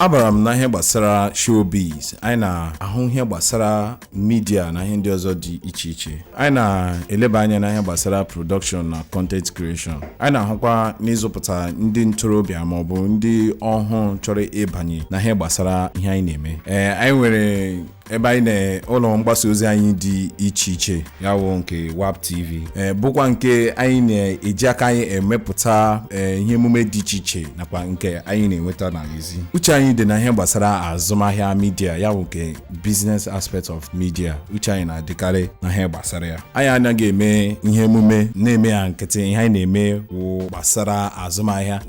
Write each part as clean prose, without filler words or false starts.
Abara m na ihe gbasara showbiz. Anyị na-ahụ ihe gbasara media na ihe ndị ọzọ dị iche iche. Anyị na-eleba anya na ihe gbasara production na content creation. Anyị na-ahụkwa n'ịzụpụta ndị ntorobịa maọbụ ndị ọhụụ chọrọ ịbanye na ihe gbasara ihe anyị na-eme. Ee, anyị nwere ebe anyị na ụlọ mgbasa ozi anyị dị iche iche, ya wụ nke WAP TV, ee, bụkwa nke anyị na-eji aka anyị emepụta, ee, ihe emume dị iche iche nakwa nke anyị na-enweta n'ezi. Uche anyị dị na ihe gbasara azụmahịa media, ya wụ nke business aspect of media. Uche anyị na-adịkarị na ihe gbasara ya. Anyị anaghị eme ihe emume na-eme ya nkịtị. Ihe anyị na-eme wụ gbasara azụmahịa,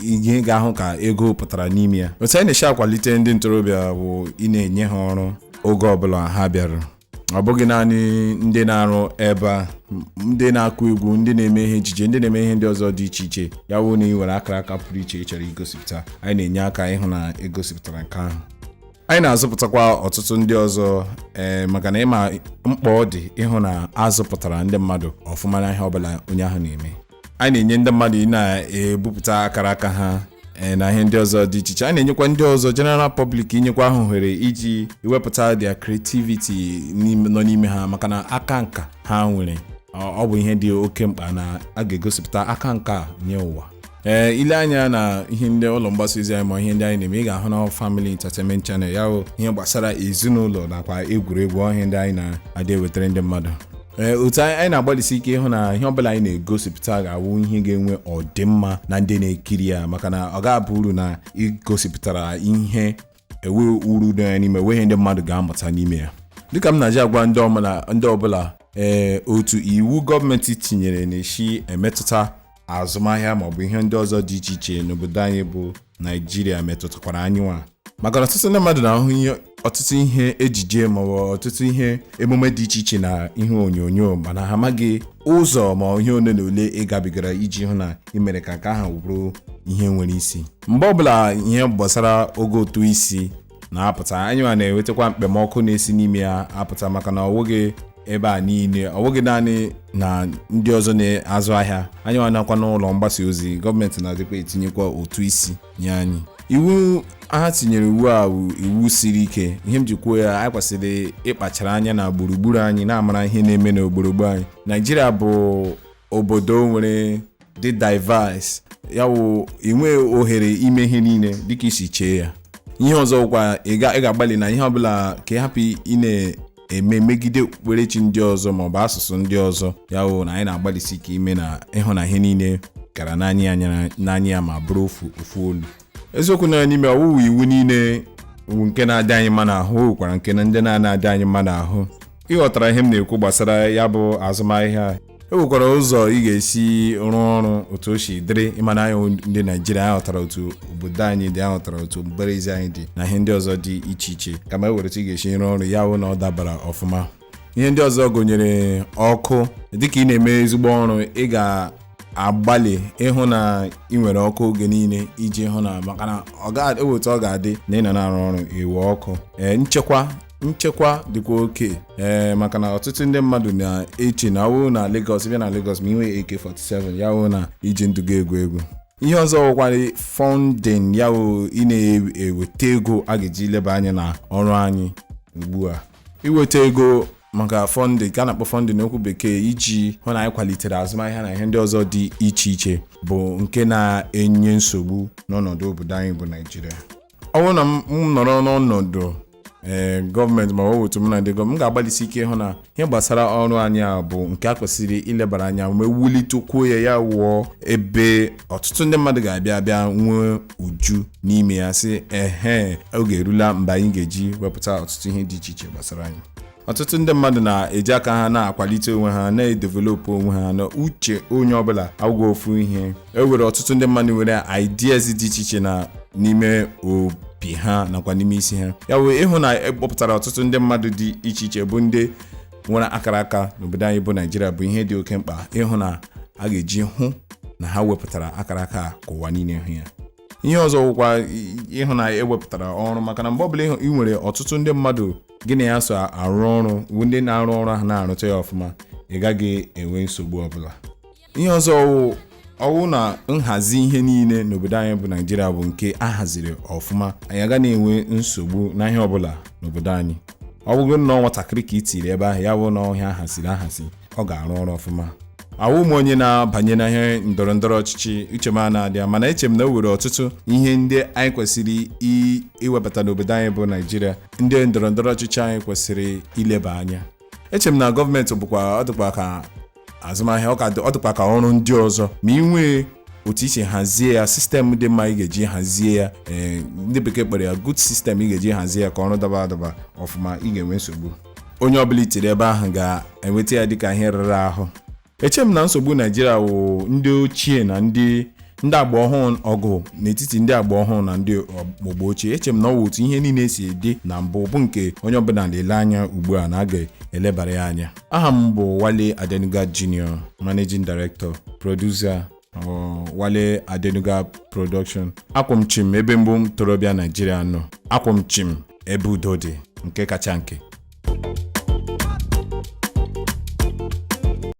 ihe ga-ahụ ka ego pụtara n'ime ya. Otu anyị na-esi akwalite ndị ntorobịa bụ ị na-enye ha ọrụ oge ọbụla ha bịara. Ọ bụghị naanị ndị na-arụ ebe a, ndị na-akụ egwu, ndị na-eme ihe ejije, ndị na-eme ihe ndị ọzọ dị iche iche. Ya wụ na ị nwere akara aka pụrụ iche ị chọrọ igosipụta, anyị na-enye aka ịhụ na egosipụtara nke ahụ. Anyị na-azụpụtakwa ọtụtụ ndị ọzọ, ee, maka na ịma mkpa ọ dị ịhụ na azụpụtara ndị mmadụ ọfụma na ihe ọbụla onye ahụ na-eme. Anyị na-enye ndị mmadụ ị na-ebupụta akara aka ha, ee, na ihe ndị ọzọ dị iche iche. Anyị na-enyekwa ndị ọzọ, general public, inyekwa ha ohere iji iwepụta their creativity nọ n'ime ha, maka na aka nka ha nwere, ọ bụ ihe dị oke mkpa na a ga-egosipụta aka nka nye ụwa. Ee, ile anya na ihe ndị ụlọ mgbasa ozi anyị ma ihe ndị anyị na-eme, ị ga-ahụ na Family Entertainment Channel, ya bụ ihe gbasara ezinụlọ nakwa egwuregwu, ihe ndị anyị na-adị ewetara ndị mmadụ. Ee, otu anyị na-agbalịsi ike ịhụ na ihe ọbụla anyị na-egosipụta ga-awụ ihe ga-enwe ọdịmma na ndị na-ekiri ya, maka na ọ ga-abụ uru na igosipụtara ihe ewe uru dị ya n'ime, enweghị ndị mmadụ ga-amụta n'ime ya. Dịka m na-aji agwa ndị ọbụla, ee, otu iwu gọọmenti tinyere na-esi emetụta azụmahịa maọbụ ihe ndị ọzọ dị iche iche n'obodo anyị bụ Naijiria metụtakwara anyị nwa, maka na ọtụtụ ndị mmadụ na-ahụ ihe, ọtụtụ ihe ejije maọbụ ọtụtụ ihe emume dị iche iche na ihe onyonyo, mana ha amaghị ụzọ ma ihe ole na ole ị gabigara iji hụ na ị mere ka nke ahụ bụrụ ihe nwere isi. Mgbe ọbụla ihe gbasara ogo ụtụ isi na-apụta, anyị nwa na-enwetakwa mkpemọkụ na-esi n'ime ya apụta, maka na ọ bụghị ebe a niile, ọ bụghị naanị na ndị ọzọ na-azụ ahịa, anyị nwa nakwa n'ụlọ mgbasa ozi, gọọmenti na-adịkwa etinyekwa ụtụ isi nye anyị. Iwu ha tinyere iwu a bụ iwu siri ike. Ihe m ji kwuo ya, anyị kwesịrị ịkpachara anya na gburugburu anyị, na-amara ihe na-eme n'ogborogbo anyị. Naijiria bụ obodo nwere dị diverse, ya wụ inwe ohere ime ihe niile dịka isi chee ya. Ihe ọzọ kwa, ị ga-agbalị na ihe ọbụla ka ị hapụ ị na-eme megide okpukperechi ndị ọzọ maọbụ asụsụ ndị ọzọ. Ya wụ na anyị na-agbalịsi ike ime na ịhụ na ihe niile gara n'anya ya n'anya ya ma bụrụ ofu ofu olu eziokwu nọ n'ime. Ọwụwa iwu niile bụ nke na-adị anyị mma n'ahụ, o nwekwara nke na ndị na-adị anyị mma n'ahụ. Ịghọtara ihe m na-ekwu gbasara ya bụ azụmahịa, e nwekwara ụzọ ị ga-esi rụọ ọrụ otu o si dịrị. Ịmana anyị ndị Naijiria, anyị ghọtara otu obodo anyị dị, anyị ghọtara otu mbaraezi anyị dị na ihe ndị ọzọ dị iche iche, kama e were otu ị ga-esi rụọ ọrụ ya wụ na ọ dabara ọfụma. Ihe ndị ọzọ gụnyere ọkụ. Dịka ị na-eme ezigbo ọrụ, ị ga-agbalị ịhụ na ị nwere ọkụ oge niile iji hụ na, maka na ọ ga-ewe otu ọ ga-adị na ị nọ na-arụ ọrụ iwe ọkụ. Ee, nchekwa dịkwa oke, ee, maka na ọtụtụ ndị mmadụ na-eche na ọwụ na Lagos, bịa na Lagos ma ị nwee AK47, ya wụ na iji ndụ gị egwu egwu. Ihe ọzọ wụkwara funding, ya wụ ị na-eweta ego a ga-eji leba anya na ọrụ anyị ugbu a. Iweta ego maka funding, ka a na-akpọ funding n'okwu bekee, iji hụ na anyị kwalitere azụmahịa na ihe ndị ọzọ dị iche iche, bụ nke na-enye nsogbu n'ọnọdụ obodo anyị bụ Naijiria. Ọ bụrụ na m nọrọ n'ọnọdụ, ee, gọọmenti ma ọ bụ otu m na ndị gọọmenti, m ga-agbalịsi ike ịhụ na ihe gbasara ọrụ anyị a bụ nke a kwesịrị ilebara anya ma wulitekwuo ya, ya wụọ ebe ọtụtụ ndị mmadụ ga-abịa bịa nwee uju n'ime ya, sị ehe, oge erula mgbe anyị ga-eji wepụta ọtụtụ ihe dị iche iche gbasara anyị. Ọtụtụ ndị mmadụ na-eji aka ha na-akwalite onwe ha, na-e develop onwe ha, na uche onye ọbụla agwụ ofu ihe. E nwere ọtụtụ ndị mmadụ nwere ideas dị iche iche na n'ime obi ha nakwa n'ime isi ha. Ya bụ ịhụ na ekpọpụtara ọtụtụ ndị mmadụ dị iche iche bụ ndị nwere akara aka n'obodo anyị bụ Naijiria bụ ihe dị oke mkpa, ịhụ na a ga-eji hụ na ha wepụtara akara aka ka ụwa niile hụ ya. Ihe ọzọ wụkwa ịhụ na ewepụtara ọrụ, maka na mgbe ọbụla ị nwere ọtụtụ ndị mmadụ gị na ya so arụ ọrụ bụ ndị na-arụ ọrụ ahụ na-arụta ya ọfụma, ị gaghị enwe nsogbu ọbụla. Ihe ọzọ wụ Ọ bụrụ na nhazi ihe niile n'obodo anyị bụ Naijiria bụ nke a haziri ọfụma, anyị agaghị na-enwe nsogbu na ihe ọbụla n'obodo anyị. Ọ bụrụ na nwatakịrị ka i tiri ebe ahụ, ya bụ na ọhịa ahaziri ahazi, ọ ga-arụ ọrụ ọfụma. Awụ m onye na-abanye na ihe ndọrọ ndọrọ ọchịchị, uche m na-adị ya, mana eche m na o nwere ọtụtụ ihe ndị anyị kwesịrị iwebata n'obodo anyị bụ Naijiria, ndị ndọrọ ndọrọ ọchịchị anyị kwesịrị ileba anya. Eche m na gọọmenti bụkwa, ọ dịkwa ka azụmahịa, ọ dịkwa ka ọrụ ndị ọzọ. Ma ị nwee otu isi hazie ya, system dị mma ị ga-eji hazie ya, ee, ndị bekee kpọrọ ya good system, ị ga-eji hazie ya ka ọrụ daba adaba ọfụma, ị ga-enwe nsogbu. Onye ọbụla itiri ebe ahụ ga-enweta ya dịka ihe rara ahụ. Eche m na nsogbu Naijiria wụ ndị ochie na ndị agba ọhụụ, ọgụ n'etiti ndị agba ọhụụ na ndị ọgbọ ochie. Eche m na ọ wụ otu ihe niile si dị na mbụ bụ nke onye ọbụla na-ele anya ugbu a na a ga-elebara ya anya. Aha m bụ Wale Adenuga Junior, Managing Director, Producer, Wale Adenuga Production. Akwụ m chim ebe mbụ ntorobịa Naijiria nọ. Akwụ m chim ebe udo dị, nke kacha nke.